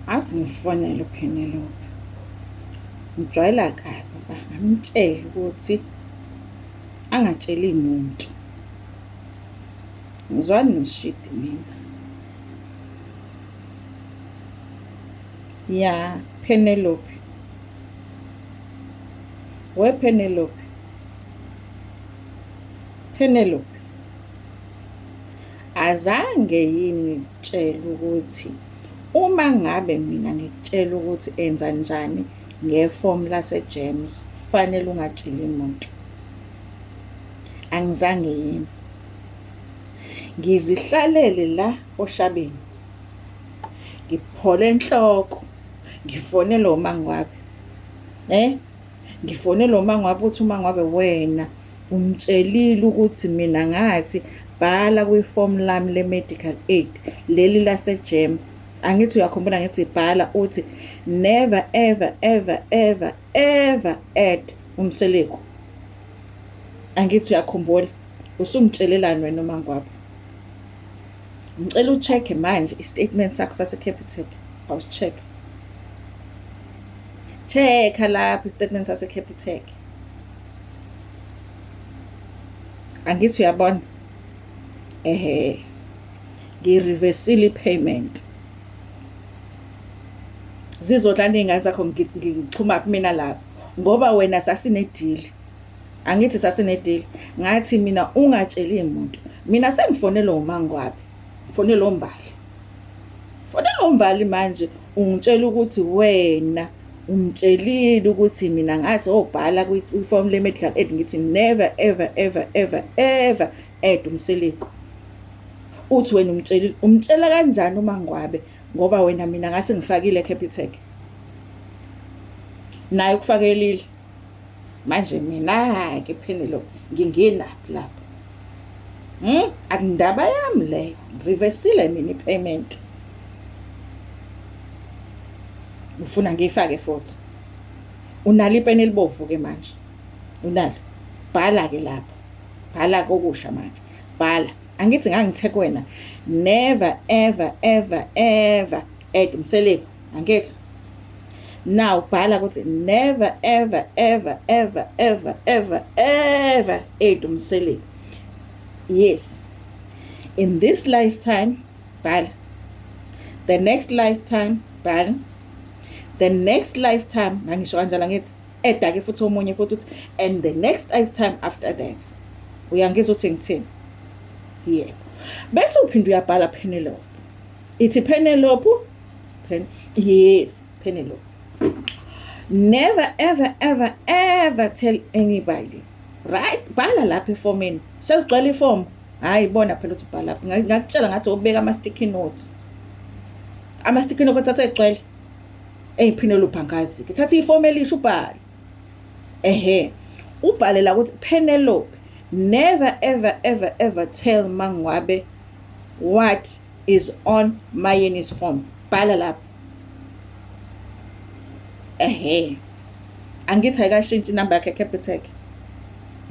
Athi ngifonele uPenelope. Ngijwayela kabi uba ngamtshela ukuthi angatsheli muntu. Ngizwani noshidi mina. Ya, Penelope. We Penelope. Penelope. Azange yini ngikutshele ukuthi uma ngabe mina ngikutshela ukuthi enza njani ngefomu lase-Gems fanele ungatsheli muntu. Angizange yini. Ngizihlalele la oshabeni. Ngiphole enhloko. Ngifonele uMangwabe. Eh? Ngifonele uMangwabe uthi uMangwabe wena umtshelile ukuthi mina ngathi bhala kwifomu lami le-medical aid leli lase-gem angithi uyakhumbula ngithi bhala uthi never ever ever ever ever add umseleku angithi uyakhumbula usungitshelelani wena uMangwabe ngicela u-check manje i-statement sakho sase-Capitec awusi-check check-a lapho i-statement sase-Capitec angithi uyabona ehe ngirivesile i-payment zizodlala iy'ngane zakho ngixhuma kumina lapho ngoba wena sasinedili angithi sasinedili ngathi mina ungatsheli muntu mina sengifonele umangwabe ngifonele umbali fonela umbali manje ungitshela ukuthi wena umtshelile ukuthi mina ngathi obhala kwi-form le-medical aid ngithi never ever ever ever ever add umseleku uthi wena umtshelile umtshela kanjani umangwabe ngoba wena mina ngase ngifakile Capitec naye ukufakelile manje mina-ke Penelope ngingenaphi lapho akundaba yami leyo ngirivesile mina i-payment ufuna ngiyifake futhi unalo ipeni elibovu-ke manje unalo bhala-ke lapho bhala kokusha manje bhala angithi ngangithe kuwena never ever ever ever add umseleku angithi now bhala ukuthi never ever ever ever ever ever ever add umseleku yes in this lifetime bhala the next lifetime bhala the next lifetime ngangisho kanjalo ngithi eda-ke futhi omunye futhi uthi and the next lifetime after that uyangizwa ukuthi ngithini yebo bese uphinde uyabhala Penelope ithi Penelope Pen yes Penelope never ever ever ever tell anybody right bhala lapha efomini seligcwele ifomu hayi bona phela ukuthi ubhala lapha ngakutshela ngathi ubeka ama-sticky notes ama-sticky notes athatha egcwele eyi Penelope angazi ke thatha ifomu elisha ubhale ehe ubhale la ukuthi Penelope never ever ever ever tell Mangwabe what is on Mayeni's form bhala lapho ehe angithi ayikashintshi inamba yakhe Capitec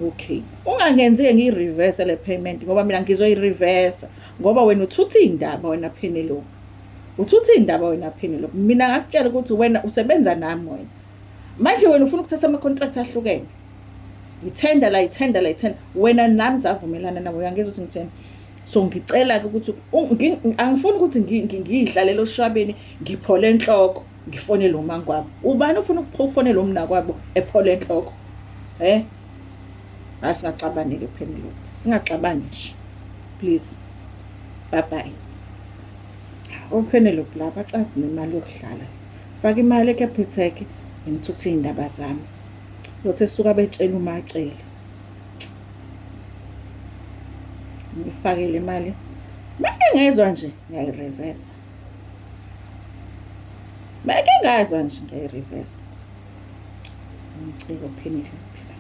okay ungangenzi-ke ngiyi-reverse le payment ngoba mina ngizoyi-reverse ngoba wena uthutha iy'ndaba wena Penelope uthutha iy'ndaba wena Penelope mina ngakutshela ukuthi wena usebenza nami wena manje wena ufuna ukuthatha ama-contract ahlukene yithenda la yithenda la yithenda wena nami savumelana nawe uyangizwa ukuthi ngitheni so ngicela-ke ukuthi angifuni ukuthi ngiyihlalele oshwabeni ngiphole enhloko ngifonele umangwabo ubani ufuna ukufonela umnakwabo ephole enhloko eh asingaxabani-ke Penelope singaxabani nje please bye bye uPenelope lapha casi nemali yokudlala faka imali eCapitec ngithuthe iy'ndaba zami yothi esuka betshela umacele ngifake le mali make ngezwa nje ngiyayirevesa make ngazwa nje ngiyayirevesa umciko Penelope.